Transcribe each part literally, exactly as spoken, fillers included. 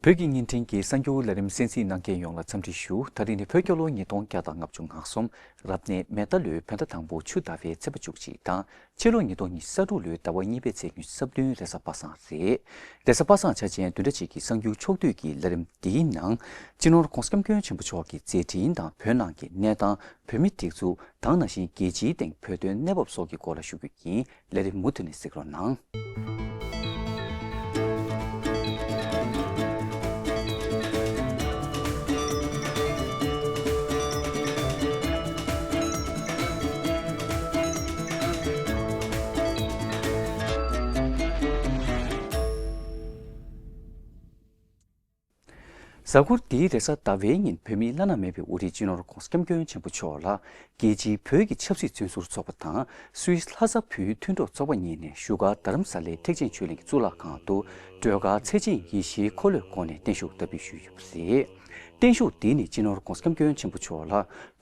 བོད་ཀྱི་བརྙན་འཕྲིན་གྱི་གསར་འགྱུར་ལས་རིམ་གསན་གཟིགས་གནང་མཁན་ཡོངས་ལ་འཚམས་འདྲི་ཞུ། ད་རིང་ནི་བོད་རྒྱལ་ལོ་ཉིས་སྟོང་བརྒྱ་དང་ལྔ་བཅུ་ང་གསུམ། རབ་གནས་མེ་རྟ་ལོའི་བོད་ཟླ་དང་པོ་ཆུ་ཟླ་བའི་ཚེས་པ་བཅུ་གཅིག་དང་། ཕྱི་ལོ་ཉིས་སྟོང་ཉི་ཤུ་རྩ་དྲུག་ལོའི་ཟླ་བ་གཉིས་པའི་ཚེས་ཉི་ཤུ་རྩ་བདུན་རེས་གཟའ་པ་སངས་རེད། རེས་གཟའ་པ་སངས་འཆར་ཅན་བདུན་ཕྲག་གཅིག་གི་གསར་འགྱུར་ཕྱོགས་བསྡུས་ཀྱི་ལས་རིམ་འདིའི་ནང་། སྤྱི་ནོར་༧གོང་ས་༧སྐྱབས་མགོན་ཆེན་པོ་མཆོག་གི་མཛད་འཕྲིན་དང་བོད་ནང་གི་གནས་སྟངས། བོད་མིའི་སྒྲིག་འཛུགས་དང་། ནང་བཞིན་རྒྱལ་སྤྱིའི་སྟེང་བོད་དོན་གནས་བབ་སོགས་ཀྱི་སྐོར་ལ་ཞུ་རྒྱུ་ཡིན། ལས་རིམ་མུ་མཐུད་ནས་གཟིགས་རོགས་གནང་། གཟའ་འཁོར་འདིའི་རེས་གཟའ་ཟླ་བའི་ཉིན་བོད་མིའི་བླ་ན་མེད་པའི་དབུ་ཁྲིད་སྤྱི་ནོར་༧གོང་ས་༧སྐྱབས་མགོན་ཆེན་པོ་མཆོག་ལ། རྒྱལ་སྤྱིའི་བོད་ཀྱི་ཆབ་སྲིད་བཙོན་ཟུར་ཚོགས་པ་དང་། སུད་སི་ལྷ་ས་བོད་མཐུན་གྲོགས་ཚོགས་པ་གཉིས་ནས་བཞུགས་སྒར་རྡ་རམ་ས་ལའི་ཐེག་ཆེན་ཆོས་གླིང་གི་གཙུག་ལག་ཁང་དུ། སྒྲོལ་དཀར་ཚེ་ཆེན་ཡེ་ཤེས་འཁོར་ལོའི་སྒོ་ནས་བརྟན་བཞུགས་བསྟར་འབུལ་ཞུས་ཡོད་པ་རེད། བརྟན་བཞུགས་འདི་ནི་སྤྱི་ནོར་༧གོང་ས་༧སྐྱབས་མགོན་ཆེན་པོ་མཆོག་ལ་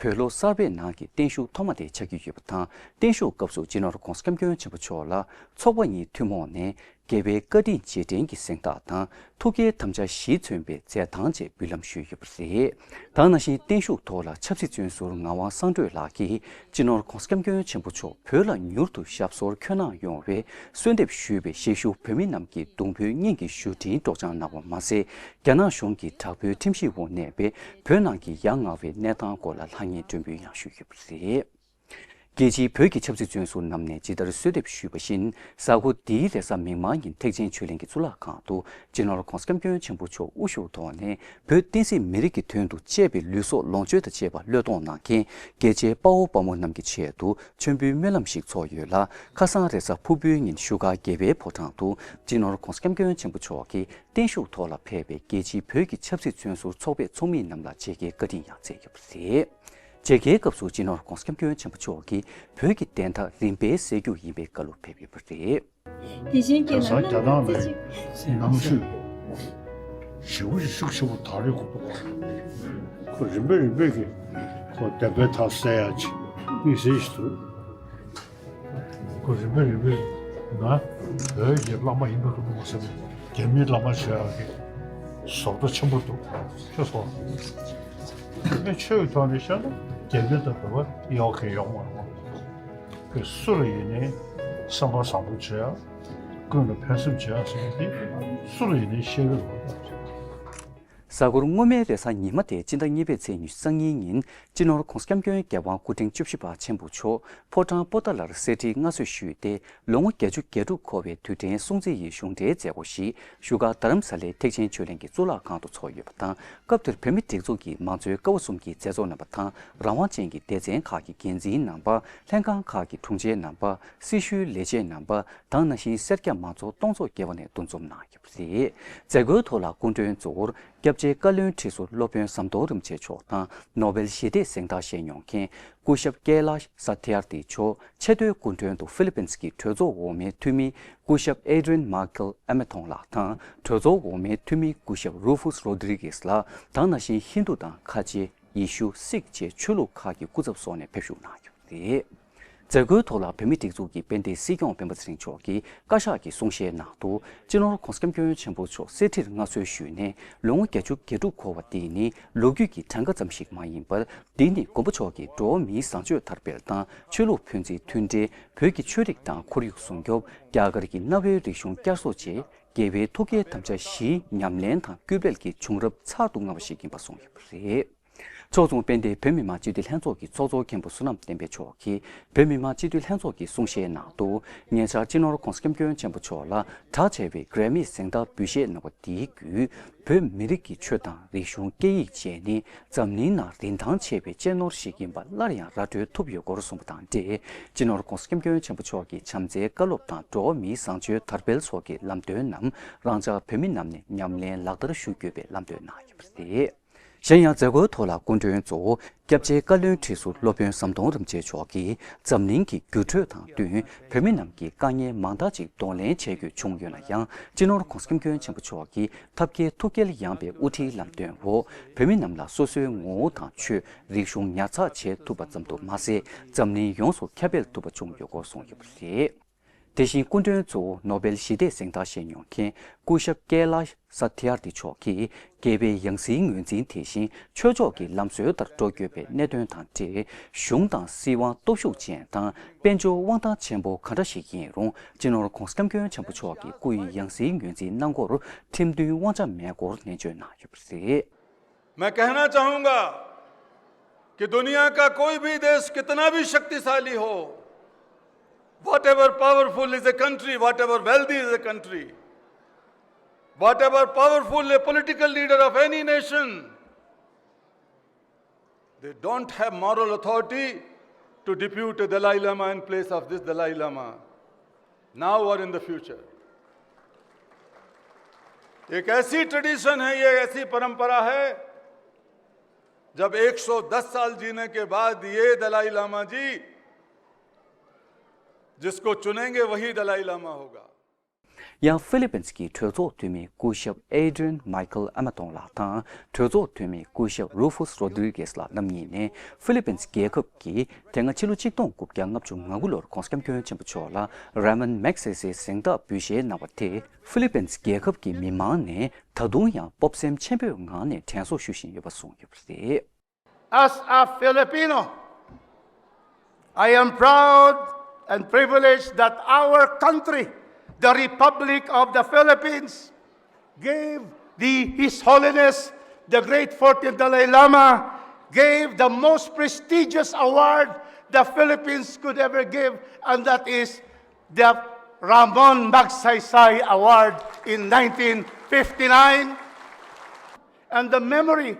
བོད་ལོ་གསར་པའི་ནང་གི་བརྟན་བཞུགས་ཐོག་མ་དེ་ཆགས་ཀྱི་ཡོད་པ་དང་། བརྟན་བཞུགས་སྐབས་སུ་སྤྱི་ནོར་༧གོང་ས་༧སྐྱབས་མགོན་ཆེན་པོ་མཆོག་ལ་ཚོགས་པ་གཉིས་ཐུན་མོང་ནས། རྒྱལ་བའི་བཀའ་དྲིན་རྗེས་དྲན་གྱི་གཟེངས་རྟགས་དང་། ཐུགས་བསྐྱེད་དམ་བཅའ་བཞི་མཚོན་པའི་རྫས་ཐང་བཅས་འབུལ་ལམ་ཞུས་ཡོད་པ་རེད། དེ་ནང་བཞིན་བརྟན་བཞུགས་ཐོག་ལ་ཆབ་སྲིད་བཙོན་ཟུར་ངག་དབང་གསང་གྲོས་ལགས་ཀྱིས། སྤྱི་ནོར་༧གོང་ས་༧སྐྱབས་མགོན་ཆེན་པོ་མཆོག་བོད་ལ་མྱུར་དུ་ཞབས་སོར་འཁོད་གནང་ཡོང་བའི་གསོལ་འདེབས་ཞུས་པའི་གཞིས་བཞུགས་བོད་མི་རྣམས་ཀྱི་གདུང་འབོད་སྙིང་གི་ཞུ་འཕྲིན་སྒྲོག་སྦྱང་གནང་བ་མ་ཟད། རྒྱ་ནག་གཞུང་གི་དྲག་པོའི་ཁྲིམས་གཞིའི་འོག་གནས་པའི་བོད་ནང་གི་ཡ་ང་བའི་གནས་སྟངས་སྐོར་ལ་ལྷང་ངེར་མགྲོན་འབོད་ཡང་ཞུས་ཡོད་པ་རེད། རྒྱལ་སྤྱིའི་བོད་ཀྱི་ཆབ་སྲིད་བཙོན་ཟུར་རྣམས་ནས་ཇི་ལྟར་གསོལ་འདེབས་ཞུས་པ་བཞིན། གཟའ་འཁོར་འདིའི་རེས་གཟའ་མིག་དམར་ཉིན་ཐེག་ཆེན་ཆོས་གླིང་གི་གཙུག་ལག་ཁང་དུ། སྤྱི་ནོར་༧གོང་ས་༧སྐྱབས་མགོན་ཆེན་པོ་མཆོག་དབུ་བཞུགས་ཐོག་ནས། བོད་བསྟན་སྲིད་མི་རིགས་ཀྱི་དོན་དུ་གཅེས་པའི་ལུས་སྲོག་ལོངས་སྤྱོད་དང་བཅས་པ་བློས་གཏོང་གནང་མཁན་རྒྱལ་གཅེས་དཔའ་བོ་དཔའ་མོ་རྣམས་ཀྱི་ཆེད་དུ་མཆོད་འབུལ་སྨོན་ལམ་ཞིག་ཚོགས་ཡོད་ལ། ཁ་སང་རེས་གཟའ་ཕུར་བུའི་ཉིན་བཞུགས་སྒར་རྒྱལ་བའི་ཕོ་བྲང་དུ། སྤྱི་ནོར་༧གོང་ས་༧སྐྱབས་མགོན་ཆེན་པོ་མཆོག་གིས་བརྟན་བཞུགས་ཐོག་ལ་ཕེབས་པའི་རྒྱལ་སྤྱིའི་བོད་ཀྱི་ཆབ་སྲིད་བཙོན་ཟུར་ཚོགས་པའི་ཚོགས་མི་རྣམས་ལ་མཇལ་ཁའི་བཀའ་དྲིན་ཡང་སྩལ་ཡོད་པ་རེད། མཇལ་ཁའི་སྐབས་སུ་སྤྱི་ནོར་༧གོང་ས་༧སྐྱབས་མགོན་ཆེན་པོ་མཆོག་གིས་བོད་ཀྱི་བདེན་མཐའ་རིམ་པས་གསལ་རྒྱུ་ཡིན་པའི་བཀའ་སློབ་ཕེབས་ཡོད་པ་རེད། དེ་བཞིན་གྱི་དེང་སང་རྒྱ་ནག་ནས་ནང་ཆོས་ཞེ་པོ་ཞིག་ཤུགས་ཆེན་པོ་དར་ཡོད་ཀྱི་འདུག་ཁོ་རིམ་པས་རིམ་པས་ཀྱིས་ཁོ་བདེན་པའི་མཐའ་གསལ་ཡག་ཅིག་དམིགས་བསལ་ཞིག་འདུག་ཁོ་རིམ་པས་རིམ་པས་ང་བོད་ཀྱི་བླ་མ་ཡིན་པ་རུ་མ་ཟེར་ནས་རྒྱ་མིའི་བླ་མ་བྱེད་ཡག་གི་བཟོ་ལྟ་ཆེན་པོ་འདུག་ཁྱོད་ཚོ་དེ་ཆོས་ཀྱི་ཐོག་ནས་བཤད་ན་རྒྱ་མི་དང་བོད་པ་གཡོག་མཁན་ཡོད་མ་རེད། ཁོས་སུ་ལ་ཡིན་ནའི་བསམ་པ་བཟང་པོ་བྱེད་ཡག་ཀུན་ལ་ཕན་སེམས་བྱེད་ཡག་ཟེར་མཁན་དེ་སུ་ལ་ཡིན་ནའི་ཤེས་ཀྱི་རེད། གཟའ་འཁོར་སྔོན་མའི་རེས་གཟའ་ཉི་མ་དེ་སྤྱི་ཟླ་གཉིས་པའི་ཚེས་ཉི་ཤུ་རྩ་གཉིས་ཉིན། སྤྱི་ནོར་༧གོང་ས་༧སྐྱབས་མགོན་སྐུ་ཕྲེང་བཅུ་བཞི་པ་ཆེན་པོ་མཆོག་ཕོ་བྲང་པོ་ཏཱ་ལར་གསེར་ཁྲིར་མངའ་གསོལ་ཞུས་ཏེ། ལོ་ངོ་བརྒྱད་ཅུ་གྱ་དྲུག་འཁོར་བའི་དུས་དྲན་སྲུང་བརྩི་ཡི་གཞུང་འབྲེལ་མཛད་སྒོ་ཞིག་བཞུགས་སྒར་རྡ་རམ་ས་ལའི་ཐེག་ཆེན་ཆོས་གླིང་གི་གཙུག་ལག་ཁང་དུ་ཚོགས་ཡོད་པ་དང་། སྐབས་དེར་བོད་མིའི་སྒྲིག་འཛུགས་ཀྱི་མང་གཙོའི་ཀ་བ་གསུམ་གྱི་མཛད་གཙོ་རྣམ་པ་དང་། རང་དབང་ཅན་གྱི་སྡེ་ཚན་ཁག་གི་འགན་འཛིན་རྣམ་པ། ལྷན་ཁང་ཁག་གི་དྲུང་ཆེ་རྣམ་པ། སྲི་ཞུའི་ལས་བྱེད་རྣམ་པ་དང་། ནང་བཞིན་སེར་སྐྱ་མང་ཚོགས་སྟོང་ཚོ་བརྒལ་བ་ནས་འདུ་འཛོམས་གནང་ཡོད་པ་རེད། མཛད་སྒོའི་ཐོག་ལ་སྐུ་མགྲོན་གཙོ་བོར་སྐྱབས་རྗེ་བཀའ་བློན་ཁྲི་ཟུར་སློབ་དཔོན་ཟམ་གདོང་རིན་པོ་ཆེ་མཆོག་དང་། ནོ་བེལ་ཞི་བདེའི་གཟེངས་རྟགས་བཞེས་མྱོང་མཁན་སྐུ་ཞབས་ཀེ་ལཱཤ་ས་ཐི་ཡར་ཐི་མཆོག་ཆེས་མཐོའི་སྐུ་མགྲོན་དུ་ཧྥི་ལི་པིན་གྱི་གྲོས་ཚོགས་འོག་མའི་འཐུས་མི་སྐུ་ཞབས་ཨེ་ཌི་རིན་མཱ་ཁེལ་ཨ་མེ་ཐོང་ལགས་དང་། གྲོས་ཚོགས་འོག་མའི་འཐུས་མི་སྐུ་ཞབས་རུ་ཕུས་རོ་དི་རི་གེས་ལགས་དང་། ནང་བཞིན་ཧིན་རྡུ་དང་ཁ་ཆེ། ཡེ་ཤུ། སིག་བཅས་ཆོས་ལུགས་ཁག་གི་སྐུ་ཚབ་སོགས་ནས་ཕེབས་ཞུགས་གནང་ཡོད་པ་རེད། མཛད་སྒོའི་ཐོག་ལ་བོད་མིའི་སྒྲིག་འཛུགས་ཀྱི་དཔལ་ལྡན་སྲིད་སྐྱོང་སྤེན་པ་ཚེ་རིང་མཆོག་གིས་བཀའ་ཤག་གི་གསུང་བཤད་ནང་དུ། སྤྱི་ནོར་༧གོང་ས་༧སྐྱབས་མགོན་ཆེན་པོ་མཆོག་གསེར་ཁྲིར་མངའ་གསོལ་ཞུས་ནས་ལོ་ངོ་བརྒྱད་ཅུ་གྱ་དྲུག་འཁོར་བ་འདི་ནི་ལོ་རྒྱུས་ཀྱི་གྲངས་ཀ་ཙམ་ཞིག་མ་ཡིན་པར། འདི་ནི་མགོན་པོ་མཆོག་གིས་འགྲོ་བ་མིའི་བཟང་སྤྱོད་དར་སྤེལ་དང་། ཆོས་ལུགས་ཕན་ཚུན་མཐུན་འབྲེལ། བོད་ཀྱི་ཆོས་རིག་དང་ཁོར་ཡུག་སྲུང་སྐྱོབ། རྒྱ་གར་གྱི་གནའ་བོའི་རིག་གཞུང་བསྐྱར་གསོ་བཅས། རྒྱལ་བའི་ཐུགས་བསྐྱེད་དམ་བཅའ་བཞིའི་ཉམས་ལེན་དང་སྐུལ་སྤེལ་གྱི་བྱུང་རབས་ཚགས་དུ་མངའ་བ་ཞིག་ཡིན་པ་གསུངས་ཡོད་པ་རེད། ཕྱོགས་མཚུངས་དཔལ་ལྡན་བོད་མི་མང་སྤྱི་འཐུས་ལྷན་ཚོགས་ཀྱི་ཚོགས་གཙོ་མཁན་པོ་བསོད་ནམས་བསྟན་འཕེལ་མཆོག་གིས་བོད་མི་མང་སྤྱི་འཐུས་ལྷན་ཚོགས་ཀྱི་གསུང་བཤད་ནང་དུ། ཉེ་ཆར་སྤྱི་ནོར་༧གོང་ས་༧སྐྱབས་མགོན་ཆེན་པོ་མཆོག་ལ་གྲགས་ཆེ་བའི་གྷི་རེ་མི་གཟེངས་རྟགས་འབུལ་བཞེས་གནང་བ་འདིའི་བརྒྱུད། བོད་མི་རིགས་ཀྱི་ཆོས་དང་རིག་གཞུང་སྐད་ཡིག་བཅས་ནི་འཛམ་གླིང་ནང་རིན་ཐང་ཆེ་བའི་གཅེས་ནོར་ཞིག་ཡིན་པ་སླར་ཡང་ར་སྤྲོད་ཐུབ་ཡོད་སྐོར་གསུངས་པ་དང་འབྲེལ། སྤྱི་ནོར་༧གོང་ས་༧སྐྱབས་མགོན་ཆེན་པོ་མཆོག་གི་བྱམས་བརྩེའི་བཀའ་སློབ་དང་འགྲོ་བ་མིའི་བཟང་སྤྱོད་དར་སྤེལ་སོགས་ཀྱི་ལམ་སྟོན་རྣམས་རང་ཅག་བོད་མི་རྣམས་ནས་ཉམས་ལེན་ལག་བསྟར་ཞུ་དགོས་པའི་ལམ་སྟོན་གནང་ཡོད་པ་རེད། གཞན་ཡང་མཛད་སྒོའི་ཐོག་ལ་སྐུ་མགྲོན་གཙོ་བོ་སྐྱབས་རྗེ་བཀའ་བློན་ཁྲི་ཟུར་སློབ་དཔོན་ཟམ་གདོང་རིན་པོ་ཆེ་མཆོག་གིས་འཛམ་གླིང་གི་འགྱུར་འགྲོས་དང་བསྟུན་བོད་མི་རྣམས་ཀྱི་དཀའ་ངལ་མང་དག་ཅིག་གདོང་ལེན་བྱེད་དགོས་བྱུང་ཡོད་ན་ཡང་། སྤྱི་ནོར་༧གོང་ས་༧སྐྱབས་མགོན་ཆེན་པོ་མཆོག་གིས་ཐབས་མཁས་ཐུགས་བསྐྱེད་ཡངས་པའི་དབུ་ཁྲིད་ལམ་སྟོན་འོག་བོད་མི་རྣམས་ལ་སོ་སོའི་ངོ་བོ་དང་ཆོས། རིག་གཞུང་ཉར་ཚགས་བྱེད་ཐུབ་པ་ཙམ་དུ་མ་ཟད། འཛམ་གླིང་ཡོངས་སུ་ཁྱབ་སྤེལ་ཐུབ་པ་བྱུང་ཡོད་སྐོར་གསུངས་ཡོད་པ་རེད། དེ་བཞིན་སྐུ་མགྲོན་གཙོ་བོ་ནོ་བེལ་ཞི་བདེའི་གཟེངས་རྟགས་བཞེས་མྱོང་མཁན་སྐུ་ཞབས་ཀེ་ལ་ས་ཐི་ཡར་ཏི་མཆོག་གིས་རྒྱལ་བའི་ཡང་སྲིད་ངོས་འཛིན་དེ་བཞིན་ཆོས་ཕྱོགས་ཀྱི་ལམ་སྲོལ་ལྟར་འགྲོ་དགོས་པའི་གནད་དོན་དང་འབྲེལ་གཞུང་དང་སྲིད་དབང་སྟོབས་ཤུགས་ཅན་དང་དཔལ་འབྱོར་དབང་ཐང་ཆེན་པོ་ག་འདྲ་ཞིག་ཡིན་རུང་སྤྱི་ནོར་༧གོང་ས་༧སྐྱབས་མགོན་ཆེན་པོ་མཆོག་གི་སྐུ་ཡི་ཡང་སྲིད་ངོས་འཛིན་གནང་སྐོར་ཁྲིམས་མཐུན་དབང་ཆ་མེད་སྐོར་ནན་བརྗོད་གནང་ཡོད་པ་རེད། मैं कहना चाहूंगा कि दुनिया का कोई भी देश कितना भी शक्तिशाली हो, whatever powerful is a country, whatever wealthy is a country, whatever powerful a political leader of any nation, they don't have moral authority to depute a Dalai Lama in place of this Dalai Lama, now or in the future. एक ऐसी ट्रेडिशन है, ये ऐसी परंपरा है, जब एक सौ दस साल जीने के बाद ये दलाई लामा जी जिसको चुनेंगे वही दलाई लामा होगा। ཡང་ཧྥི་ལི་པིན་གྱི་གྲོས་ཚོགས་འཐུས་མི་སྐུ་ཞབས་Adrian Michael Amadon ལགས་དང་གྲོས་ཚོགས་འཐུས་མི་སྐུ་ཞབས་Rufus Rodriguez ལགས་རྣམ་གཉིས་ནས་ཧྥི་ལི་པིན་རྒྱལ་ཁབ་ཀྱིས་དེ་སྔ་ཕྱི་ལོ་ཆིག་སྟོང་དགུ་བརྒྱ་ལྔ་བཅུ་ང་དགུ་ལོར་༧གོང་ས་༧སྐྱབས་མགོན་ཆེན་པོ་མཆོག་ལ་Ramon Magsaysay གཟེངས་རྟགས་འབུལ་བཞེས་གནང་བ་དེ་ཧྥི་ལི་པིན་རྒྱལ་ཁབ་ཀྱི་མི་མང་ནས་ད་དུང་ཡང་སྤོབས་སེམས་ཆེན་པོའི་ངང་ནས་དྲན་གསོ་ཞུ་བཞིན་ཡོད་པ་གསུངས་ཡོད་པ་རེད། As a Filipino, I am proud and privileged that our country, the Republic of the Philippines, gave the, His Holiness the Great fourteenth Dalai Lama, gave the most prestigious award the Philippines could ever give, and that is the Ramon Magsaysay Award in nineteen fifty-nine. And the memory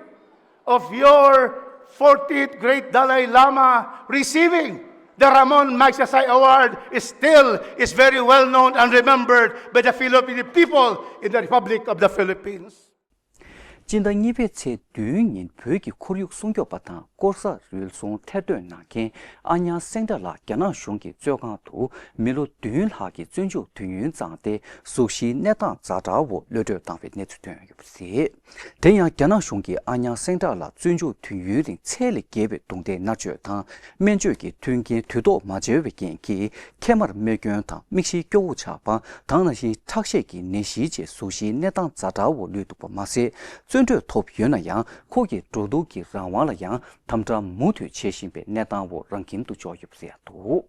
of your fourteenth great Dalai Lama receiving the Ramon Magsaysay Award is still is very well known and remembered by the Filipino people in the Republic of the Philippines. སྤྱི་ཟླ་གཉིས་པའི་ཚེས་བདུན་ཉིན་བོད་ཀྱི་ཁོར་ཡུག་སྲུང་སྐྱོབ་པ་དང་ལྐོག་ཟ་རུལ་སུངས་ཐེར་འདོན་གནང་མཁན་ཨ་ཉ་སེང་བྲག་ལགས་རྒྱ་ནག་གཞུང་གི་གཙོས་ཁང་དུ་མི་ལོ་བདུན་ལྷག་གི་བཙོན་འཇུག་དུས་ཡུན་བརྩམས་ཏེ་གཟུགས་གཞིའི་གནས་སྟངས་ཛ་དྲག་འོག་གློད་གྲོལ་བཏང་བའི་གནས་ཚུལ་ཐོན་ཡོད་པ་རེད། དེ་ཡང་རྒྱ་ནག་གཞུང་གིས་ཨ་ཉ་སེང་བྲག་ལགས་བཙོན་འཇུག་དུས་ཡུན་རིང་ཚད་ལས་བརྒལ་བའི་རྡུང་རྡེག་མནར་གཅོད་དང་སྨན་བཅོས་ཀྱི་མཐུན་རྐྱེན་དུས་ཐོག་མ་བྱས་པའི་རྐྱེན་གྱིས་མཁལ་མར་རྨས་སྐྱོན་དང་མིག་ཤེལ་སྐྱོ་བོ་ཆགས་པ་དང་ནང་བཞིན་ཁྲག་ཤེད་ཀྱི་ནད་གཞི་བཅས་གཟུགས་གཞིའི་གནས་སྟངས་ཛ་དྲག་འོག་ལུས་འདུག་པ་མ་ཟད་བཙོན་གྲོལ་ཐོབ་ཡོད་ན་ཡང་ཁོ་གི་འགྲོ་འདུག་གི་རང་དབང་ལ་ཡང་དམ་དྲག་མུ་མཐུད་བྱེད་བཞིན་པའི་གནས་སྟངས་འོག་རང་ཁྱིམ་དུ་འབྱོར་ཡོད་པ་རེད་འདུག་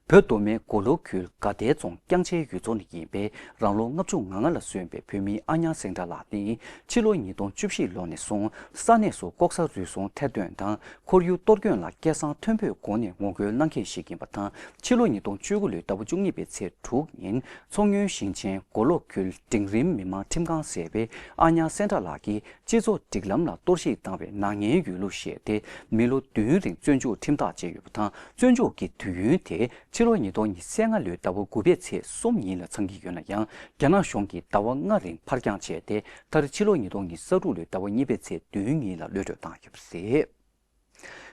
བོད་མདོ་སྨད་མགོ་ལོག་ཁུལ་དགའ་ལྡན་རྫོང་རྐྱང་ཆེན་ཡུལ་ཚོ་ནས་ཡིན་པའི་རང་ལོ་ལྔ་བཅུ་ང་ལྔ་ལ་སོན་པའི་བོད་མི་ཨ་ཉ་སེང་བྲག་ལགས་ནི་ཕྱི་ལོ་ཉིས་སྟོང་བཅུ་བཞི་ལོ་ནས་བཟུང་ས་གནས་སུ་ལྐོག་ཟ་རུལ་སུངས་ཐེར་འདོན་དང་ཁོར་ཡུག་གཏོར་སྐྱོན་ལ་སྐད་གསང་མཐོན་པོའི་སྒོ་ནས་ངོ་རྒོལ་གནང་མཁན་ཞིག་ཡིན་པ་དང་ཕྱི་ལོ་ཉིས་སྟོང་བཅུ་དགུ་ལོའི་ཟླ་བ་བཅུ་གཉིས་པའི་ཚེས་དྲུག་ཉིན་མཚོ་སྔོན་ཞིང་ཆེན་མགོ་ལོག་ཁུལ་འབྲིང་རིམ་མི་དམངས་ཁྲིམས་ཁང་ཟེར་བའི་ཨ་ཉ་སེང་བྲག་ལགས་ཀྱིས་སྤྱི་ཚོགས་སྒྲིག་ལམ་ལ་གཏོར་བཤིག་བཏང་བའི་ནག་ཉེས་ཡོད་ལུགས་བཤད་དེ་མི་ལོ་བདུན་རིང་བཙོན་འཇུག་ཁྲིམས་ཐག་བཅད་ཡོད་པ་དང་བཙོན་འཇུག་གི་དུས་ཡུན་དེ་ཕྱི་ལོ་ཉིས་སྟོང་ཉི་ཤུ་རྩ་ལྔ་ལོའི་ཟླ་བ་དགུ་པའི་ཚེས་གསུམ་ཉིན་ལ་ཚང་གི་ཡོད་ན་ཡང་རྒྱ་ནག་གཞུང་གིས་ཟླ་བ་ལྔ་རིང་ཕར་འགྱངས་བྱས་ཏེ་མཐར་ཕྱི་ལོ་ཉིས་སྟོང་ཉི་ཤུ་རྩ་དྲུག་ལོའི་ཟླ་བ་གཉིས་པའི་ཚེས་བདུན་ཉིན་ལ་གློད་གྲོལ་བཏང་ཡོད་པ་རེད།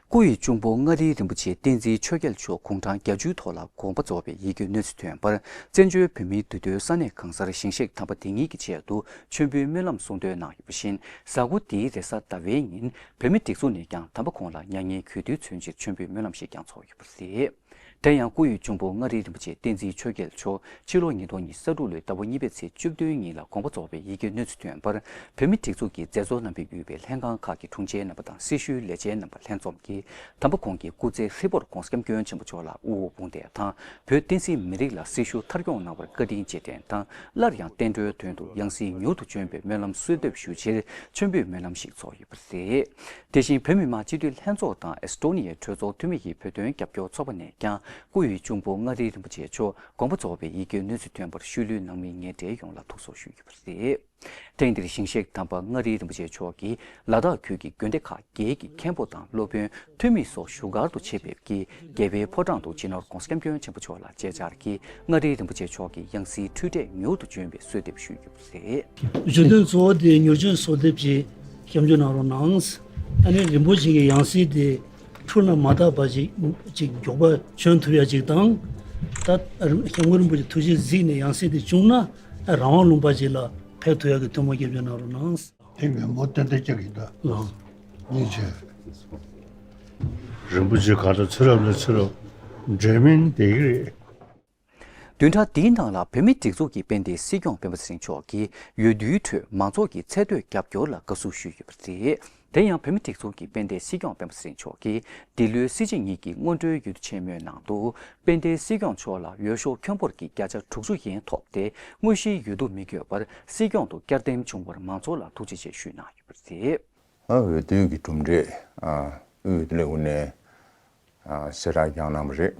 སྐུ་ཡི་གཅུང་པོ་མངའ་རིས་རིན་པོ་ཆེ་བསྟན་འཛིན་ཆོས་རྒྱལ་མཆོག་དགུང་གྲངས་བརྒྱད་ཅུའི་ཐོག་ལ་དགོངས་པ་རྫོགས་པའི་ཡིད་སྐྱོའི་གནས་ཚུལ་ཐོན་པར་བཙན་བྱོལ་བོད་མིའི་འདུས་སྡོད་ས་གནས་གང་སར་ཞིང་གཤེགས་དམ་པ་དེ་ཉིད་ཀྱི་ཆེད་དུ་མཆོད་འབུལ་སྨོན་ལམ་གསུང་འདོན་གནང་ཡོད་པ་བཞིན་གཟའ་འཁོར་འདིའི་རེས་གཟའ་ཟླ་བའི་ཉིན་བོད་མི་སྒྲིག་འཛུགས་ནས་ཀྱང་དམ་པ་ཁོང་ལ་མྱ་ངན་གུས་འདུད་མཚོན་ཕྱིར་མཆོད་འབུལ་སྨོན་ལམ་ཞིག་ཀྱང་ཚོགས་ཡོད་པ་རེད། དེ་ཡང་སྐུ་ཡི་གཅུང་པོ་མངའ་རིས་རིན་པོ་ཆེ་བསྟན་འཛིན་ཆོས་རྒྱལ་མཆོག་ཕྱི་ལོ་ཉིས་སྟོང་ཉི་ཤུ་རྩ་དྲུག་ལོའི་ཟླ་བ་གཉིས་པའི་ཚེས་བཅུ་བདུན་ཉིན་ལ་དགོངས་པ་རྫོགས་པའི་ཡིད་སྐྱོའི་གནས་ཚུལ་ཐོན་པར་བོད་མི་སྒྲིག་འཛུགས་ཀྱི་མཛད་གཙོ་རྣམ་པས་དབུས་པའི་ལྷན་ཁང་ཁག་གི་དྲུང་ཆེ་རྣམ་པ་དང་སྲི་ཞུའི་ལས་བྱེད་རྣམ་པ་ལྷན་འཛོམས་ཀྱིས་དམ་པ་ཁོང་གི་སྐུ་ཚེ་ཧྲིལ་པོར་༧གོང་ས་༧སྐྱབས་མགོན་ཆེན་པོ་མཆོག་ལ་དབུ་འོག་དཔུང་འདེགས་དང་བོད་བསྟན་སྲིད་མི་རིགས་ལ་སྲི་ཞུ་མཐར་འཁྱོངས་གནང་བར་བཀའ་དྲིན་རྗེས་དྲན་དང་སླར་ཡང་བསྟན་འགྲོའི་དོན་དུ་ཡང་སྲིད་མྱུར་དུ་བྱོན་པའི་སྨོན་ལམ་གསོལ་འདེབས་ཞུ་ཕྱིར་མཆོད་འབུལ་སྨོན་ལམ་ཞིག་ཚོགས་ཡོད་པ་རེད། དེ་བཞིན་བོད་མི་མང་སྤྱི་འཐུས་ལྷན་ཚོགས་དང་ཨེ་སི་ཊོ་ནི་ཡའི་གྲོས་ཚོགས་འཐུས་མི་ཡི་བོད་དོན་རྒྱབ་སྐྱོར་ཚོགས་པ་ནས་ཀྱང་སྐུ་ཡི་གཅུང་པོ་མངའ་རིས་རིན་པོ་ཆེ་མཆོག་དགོངས་པ་རྫོགས་པའི་ཡིད་སྐྱོའི་གནས་ཚུལ་ཐོན་པར་ཤུལ་ལུས་ནང་མི་ངན་འབྲེལ་ཡོངས་ལ་ཐུགས་གསོ་ཞུས་ཡོད་པ་རེད། ཐེངས་འདིར་ཞིང་གཤེགས་དམ་པ་མངའ་རིས་རིན་པོ་ཆེ་མཆོག་གིས་ལ་དྭགས་ཁུལ་གྱི་དགོན་སྡེ་ཁག་བརྒྱད་ཀྱི་མཁན་པོ་དང་སློབ་དཔོན་འཐུས་མི་སོགས་བཞུགས་སྒར་དུ་ཆེད་ཕེབས་ཀྱིས་རྒྱལ་བའི་ཕོ་བྲང་དུ་སྤྱི་ནོར་༧གོང་ས་༧སྐྱབས་མགོན་ཆེན་པོ་མཆོག་ལ་མཇལ་བཅར་གྱིས་མངའ་རིས་རིན་པོ་ཆེ་མཆོག་གི་ཡང་སྲིད་འཁྲུལ་བྲལ་མྱུར་དུ་བྱོན་པའི་གསོལ་འདེབས་ཞུས་ཡོད་པ་རེད། བརྗོད་དོན་གཙོ་བོ་དེ་མྱུར་བྱོན་གསོལ་འདེབས་ཀྱི་སྐྱབས་འཇུག་གནང་རོགས་གནང་། ཨ་ནི་རིན་པོ་ཆེ་གི་ཡང་སྲིད་དེ་འཁྲུལ་ལ་མ་བརྟགས་པ་ཅིག་ཅིག་མགྱོགས་པ་བྱོན་ཐུབ་ཡ་ཅིག་དང་། ད་སྐྱབས་མགོན་རིན་པོ་ཆེ་ཐུགས་རྗེས་གཟིགས་ནས་ཡང་སྲིད་དེ་བྱུང་ན་རང་དབང་ལུང་པ་ཅིག་ལ་ཕེབས་ཐུབ་ཡ་གི་ཐུགས་སྨོན་སྐྱབས་འཇུག་གནང་རོགས་གནང་། དེ་མི་མོ་ཏན་ཏན་ཅིག་ཡིན་ད། ལགས། ཉིན་བྱེད། རིན་པོ་ཆེ་ག་ད་ཚེ་རབས་ནས་ཚེ་རབས་འབྲལ་མིན་བསྡད་ཀྱི་རེད། བདུན་ཕྲག་འདིའི་ནང་ལ་བོད་མིའི་སྒྲིག་འཛུགས་ཀྱི་དཔལ་ལྡན་སྲིད་སྐྱོང་སྤེན་པ་ཚེ་རིང་མཆོག་གིས་འོས་བསྡུའི་ཁྲོད་མང་ཚོགས་ཀྱི་ཚད་མཐོའི་རྒྱབ་སྐྱོར་ལ་དགའ་བསུ་ཞུས་ཡོད་པ་རེད། དེ་ཡང་བོད་མིའི་སྒྲིག་འཛུགས་ཀྱི་དཔལ་ལྡན་སྲིད་སྐྱོང་སྤེན་པ་ཚེ་རིང་མཆོག་གིས་འདི་ལོའི་སྲིད་སྤྱི་གཉིས་ཀྱི་སྔོན་འགྲོའི་འོས་བསྡུ་ཆེན་མོའི་ནང་དུ་དཔལ་ལྡན་སྲིད་སྐྱོང་མཆོག་ལ་འོས་ཤོག་ཁྱོན་འབོར་གྱི་བརྒྱ་ཆ་དྲུག་ཅུ་ཡན་ཐོབ་སྟེ། དངོས་གཞིའི་འོས་བསྡུ་མི་དགོས་པར་སྲིད་སྐྱོང་དུ་བསྐྱར་འདེམས་བྱུང་བར་མང་ཚོགས་ལ་ཐུགས་རྗེ་ཆེ་ཞུས་གནང་ཡོད་པ་རེད། ཨ་འོས་བསྡུའི་གི་གྲུབ་འབྲས་ཨ་དབུས་འོས་བསྡུ་ལས་ཁུངས་ནས་ཨ་གསལ་བསྒྲགས་བསྐྱངས་གནང་བ་རེད།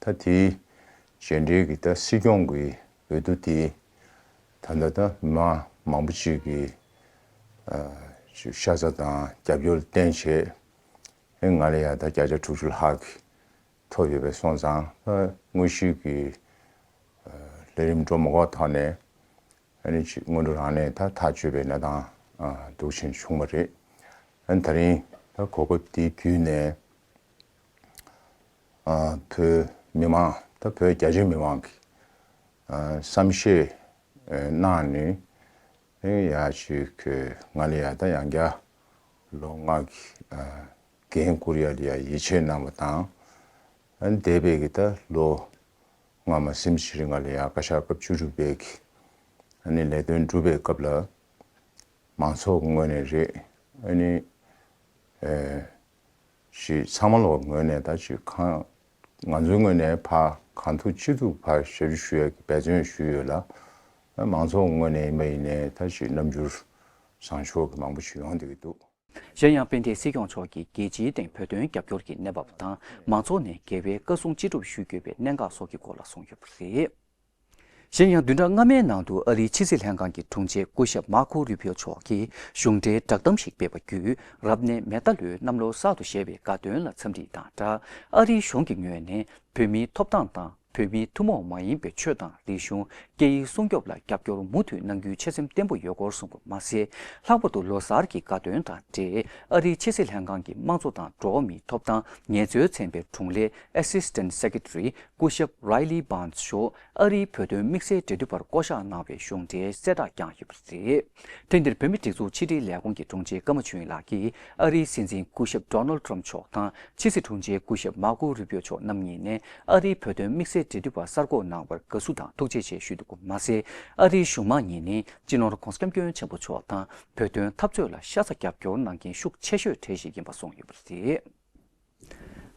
ད་དེའི་རྗེས་འབྲེལ་གྱི་ད་སྲིད་སྐྱོང་གི་འོས་བསྡུ་དེ་ད་ལྟ་ད་མི་མང་མང་པོ་ཅིག་གི་ཨ་ཤ་ཚ་དང་རྒྱབ་སྐྱོར་བརྟེན་བྱས་ཨེ་ང་ལ་ཡ་ད་བརྒྱ་ཆ་དྲུག་ཅུ་ལྷག་གི་ཐོབ་ཡོད་པའི་སོང་ཙང་ད་དངོས་གཞི་གི་ལས་རིམ་འགྲོ་མ་དགོས་ཐོག་ནས་ཨ་ནི་ཅིག་སྔོན་འགྲོ་རང་ནས་ད་ཐག་གཅོད་པའི་གནས་སྟངས་འདུག་ཕྱིན་བྱུང་བ་རེད། ཨ་ནི་ད་རིང་ད་གོ་སྐབས་འདི་བརྒྱུད་ནས་བོད་མི་མང་ད་བོད་རྒྱ་ཆེའི་མི་མང་གི་བསམ་ཤེས་གནང་ནས་ཡ་ཅིག་ང་ལ་ཡ་ད་ཡང་བསྐྱར་ལོ་ལྔ་གི་འགན་འཁུར་ཡ་ལ་ཡ་ཡིད་ཆེས་གནང་བ་དང་། ཨ་ནི་འདས་པའི་གི་ད་ལོ་ལྔ་མ་ཟིན་ཕྱིར་ང་ལ་ཡ་བཀའ་ཤག་སྐབས་བཅུ་དྲུག་པའི་གི་ཨ་ནི་ལས་དོན་སྒྲུབ་པའི་སྐབས་ལ་མང་ཚོགས་ངོས་ནས་རེད། ཨ་ནི་ཨེ་ཞིག་ཚང་མ་ལོག་ངོས་ནས་ད་ཅིག་གང་ང་ཚོའི་ངོས་ནས་ཕར་གང་ཐུབ་ཅི་ཐུབ་ཕར་ཞབས་ཞུ་ཞུ་ཡ་གི་འབད་བརྩོན་ཞུས་ཡོད་ལ། ཨ་མང་ཚོགས་ངོས་ནས་ཡིན་པ་ཡིན་ནའི་ད་ཅིག་རྣམ་འགྱུར་བཟང་ཤོས་གི་མང་པོ་ཞིག་ཡོང་བསྡད་ཀྱི་འདུག། གཞན་ཡང་དཔལ་ལྡན་སྲིད་སྐྱོང་མཆོག་གིས་རྒྱལ་སྤྱིའི་སྟེང་བོད་དོན་རྒྱབ་སྐྱོར་གྱི་གནས་བབ་དང་། མང་ཚོགས་ནས་རྒྱལ་བའི་བཀའ་གསུང་ཅི་སྒྲུབ་ཞུ་དགོས་པའི་གནད་འགག་སོགས་ཀྱི་སྐོར་ལ་གསུངས་ཡོད་པ་རེད། གཞན་ཡང་བདུན་ཕྲག་སྔ་མའི་ནང་དུ་ཨ་རིའི་ཕྱི་སྲིད་ལྷན་ཁང་གི་དྲུང་ཆེ་སྐུ་ཞབས་མར་ཁོ་རུ་བྷིའོ་མཆོག་གིས་གཞུང་འབྲེལ་བསྒྲགས་གཏམ་ཞིག་སྤེལ་བ་བརྒྱུད། རབ་གནས་མེ་རྟ་ལོའི་གནམ་ལོ་གསར་དུ་བཞད་པའི་དགའ་སྟོན་ལ་འཚམས་འདྲི་དང་སྦྲགས། ཨ་རིའི་གཞུང་གི་ངོས་ནས་བོད་མིའི་ཐོབ་ཐང་དང་། བོད་མིའི་ཐུན་མོང་མ་ཡིན་པའི་ཆོས་དང་རིག་གཞུང་། སྐད་ཡིག་སྲུང་སྐྱོབ་ལ་རྒྱབ་སྐྱོར་མུ་མཐུད་གནང་རྒྱུའི་ཆོད་སེམས་བརྟན་པོ་ཡོད་སྐོར་གསུངས་པ་མ་ཟད། ལྷག་པར་དུ་ལོ་གསར་གྱི་དགའ་སྟོན་དང་འབྲེལ། ཨ་རིའི་ཕྱི་སྲིད་ལྷན་ཁང་གི་དམངས་གཙོ་དང་འགྲོ་བ་མིའི་ཐོབ་ཐང་ངལ་རྩོལ་ཚན་པའི་དྲུང་ལས་Assistant Secretary སྐུ་ཞབས་Riley Barnes མཆོག་ཨ་རིའི་བོད་དོན་དམིགས་བསལ་འབྲེལ་མཐུད་པར་བསྐོ་གཞག་གནང་བའི་གཞུང་འབྲེལ་གསལ་བསྒྲགས་བསྐྱངས་ཡོད་པ་རེད། ཐེངས་འདིར་བོད་མིའི་སྒྲིག་འཛུགས་ཕྱི་དྲིལ་ལས་ཁུངས་ཀྱི་དྲུང་ཆེ་ཀརྨ་ཆོས་དབྱིངས་ལགས་ཀྱིས་ཨ་རིའི་སྲིད་འཛིན་སྐུ་ཞབས་Donald Trump མཆོག་དང་། ཕྱི་སྲིད་དྲུང་ཆེ་སྐུ་ཞབས་མར་ཁོ་རུ་བྷིའོ་མཆོག་རྣམ་གཉིས་ནས་ཨ་རིའི་བོད་དོན་དམིགས་བསལ་འབྲེལ་མཐུད་པ་གསར་བསྐོ་གནང་བར་དགའ་བསུ་དང་ཐུགས་རྗེ་ཆེ་ཞུས་འདུག་པ་མ་ཟད། ཨ་རིའི་གཞུང་མང་གཉིས་ནི་སྤྱི་ནོར་༧གོང་ས་༧སྐྱབས་མགོན་ཆེན་པོ་མཆོག་དང་བོད་དོན་འཐབ་རྩོད་ལ་ཤ་ཚ་རྒྱབ་སྐྱོར་གནང་མཁན་ཤུགས་ཆེ་ཤོས་གྲས་ཤིག་ཡིན་པ་གསུངས་ཡོད་པ་རེད།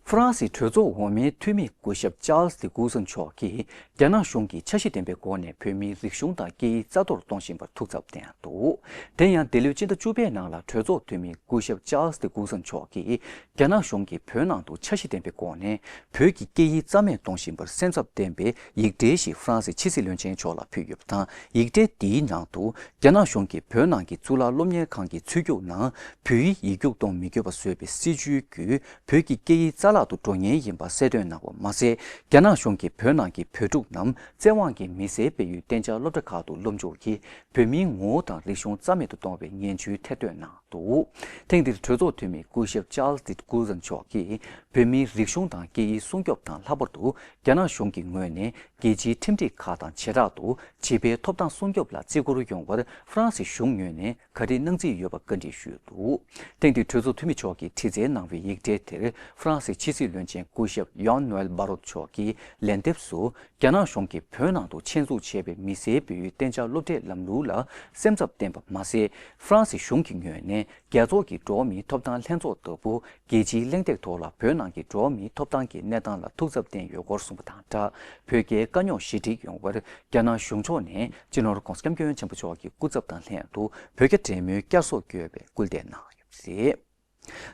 ཧྥ་རན་སིའི་གྲོས་ཚོགས་འོག་མའི་འཐུས་མི་སྐུ་ཞབས་Charles de Courson མཆོག་གིས་རྒྱ་ནག་གཞུང་གིས་འཆར་གཞི་ལྡན་པའི་སྒོ་ནས་བོད་མིའི་རིག་གཞུང་དང་སྐད་ཡིག་རྩ་གཏོར་གཏོང་བཞིན་པར་ཐུགས་འཚབ་བསྟན་འདུག། དེ་ཡང་འདི་ལོའི་སྤྱི་ཟླ་བཅུ་པའི་ནང་ལ་གྲོས་ཚོགས་འཐུས་མི་སྐུ་ཞབས་Charles de Courson མཆོག་གིས་རྒྱ་ནག་གཞུང་གིས་བོད་ནང་དུ་འཆར་གཞི་ལྡན་པའི་སྒོ་ནས་བོད་ཀྱི་སྐད་ཡིག་རྩ་མེད་གཏོང་བཞིན་པར་སེམས་འཚབ་བསྟན་པའི་ཡིག་འབྲེལ་ཞིག་ཧྥ་རན་སིའི་ཕྱི་སྲིད་བློན་ཆེན་མཆོག་ལ་ཕུལ་ཡོད་པ་དང་། ཡིག་འབྲེལ་འདིའི་ནང་དུ་རྒྱ་ནག་གཞུང་གིས་བོད་ནང་གི་གཙུག་ལག་སློབ་གཉེར་ཁང་གི་ཚུད་རྒྱུགས་ནང་བོད་ཡིག་ཡིག་རྒྱུགས་གཏོང་མི་དགོས་པ་བཟོས་པའི་སྲིད་བྱུས་བརྒྱུད། བོད་ཀྱི་སྐད་ཡིག་རྩ་བརླག་ཏུ་འགྲོ་ཉེན་ཡིན་པ་གསལ་སྟོན་གནང་བ་མ་ཟད། རྒྱ་ནག་གཞུང་གིས་བོད་ནང་གི་བོད་ཕྲུག་རྣམས་བཙན་དབང་གིས་མི་སེར་སྤེལ་ཡུལ་གཏན་འཇགས་སློབ་གྲྭ་ཁག་ཏུ་སློབ་འཇུག་གིས་བོད་མིའི་ངོ་བོ་དང་རིག་གཞུང་རྩ་མེད་དུ་གཏོང་བའི་ངན་ཇུས་ཐེར་འདོན་གནང་འདུག། ཐེངས་འདིར་གྲོས་ཚོགས་འཐུས་མི་སྐུ་ཞབས་Charles de Courson མཆོག་གིས་བོད་མིའི་རིག་གཞུང་དང་སྐད་ཡིག་སྲུང་སྐྱོབ་དང་། ལྷག་པར་དུ་རྒྱ་ནག་གཞུང་གི་ངོས་ནས་རྒྱལ་སྤྱིའི་ཁྲིམས་སྒྲིག་ཁག་དང་བྱེ་བྲག་ཏུ་བྱིས་པའི་ཐོབ་ཐང་སྲུང་སྐྱོབ་ལ་བརྩི་བཀུར་ཡོང་བར་ཧྥ་རན་སི་གཞུང་ངོས་ནས་ག་རེ་གནང་རྩིས་ཡོད་པ་བཀའ་འདྲི་ཞུས་འདུག། ཐེངས་འདིའི་གྲོས་ཚོགས་འཐུས་མི་མཆོག་གིས་དྲི་རྩད་གནང་བའི་ཡིག་འབྲེལ་དེར་ཧྥ་རན་སིའི་ཕྱི་སྲིད་བློན་ཆེན་སྐུ་ཞབས་Jean-Noël Barrot མཆོག་གིས་ལན་འདེབས་སུ། རྒྱ་ནག་གཞུང་གིས་བོད་ནང་དུ་ཆེད་འཛུགས་བྱས་པའི་མི་སེར་སྤེལ་ཡུལ་གཏན་འཇགས་སློབ་གྲྭའི་ལམ་ལུགས་ལ་སེམས་འཚབ་བསྟན་པ་མ་ཟད། ཧྥ་རན་སི་གཞུང་གི་ངོས་ནས་རྒྱལ་ཚོགས་ཀྱི་འགྲོ་བ་མིའི་ཐོབ་ཐང་ལྷན་ཚོགས་ལྟ་བུ་རྒྱལ་སྤྱིའི་གླེང་སྟེགས་ཐོག་ལ་བོད་ནང་གི་འགྲོ་བ་མིའི་ཐོབ་ཐང་གི་གནས་སྟངས་ལ་ཐུགས་འཚབ་བསྟན་ཡོད་སྐོར་གསུངས་པ་དང་སྦྲགས། བོད་རྒྱའི་དཀའ་རྙོག་ཞི་འགྲིག་ཡོང་བར་རྒྱ་ནག་གཞུང་ཕྱོགས་ནས་སྤྱི་ནོར་༧གོང་ས་༧སྐྱབས་མགོན་ཆེན་པོ་མཆོག་གི་སྐུ་ཚབ་དང་ལྷན་དུ་བོད་རྒྱ་འབྲེལ་མོལ་བསྐྱར་གསོ་དགོས་པའི་སྐུལ་འདེད་གནང་ཡོད་པ་རེད།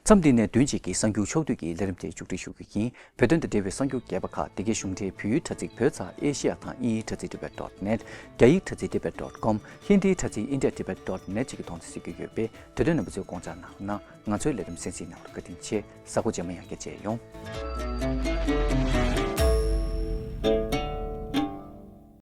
མཚམས་འདི་ནས་བདུན་གཅིག་གི་གསར་འགྱུར་ཕྱོགས་བསྡུས་ཀྱི་ལས་རིམ་དེ་མཇུག་སྒྲིལ་ཞུ་རྒྱུ་ཡིན། བོད་དོན་དང་འབྲེལ་བའི་གསར་འགྱུར་རྒྱས་པ་ཁག་འདི་གའི་གཞུང་འབྲེལ་བོད་ཡིག་དྲ་ཚིགས་བོད་ཙ་ཨེ་ཤེ་ཡ་དང་དབྱིན་ཡིག་དྲ་ཚིགས་debate dot net། རྒྱ་ཡིག་དྲ་ཚིགས་debate dot com། ཧིན་དིའི་དྲ་ཚིགས་india debate dot net བཅས་ཀྱི་གདོང་དུ་གཟིགས་རྒྱུ་ཡོད་པས། དེ་དོན་རྣམ་པ་ཚོས་དགོངས་འཇགས་གནང་། ང་ཚོའི་ལས་རིམ་གསན་གཟིགས་གནང་བར་བཀའ་དྲིན་ཆེ། གཟའ་འཁོར་རྗེས་མ་ཡང་བསྐྱར་མཇལ་ཡོང་།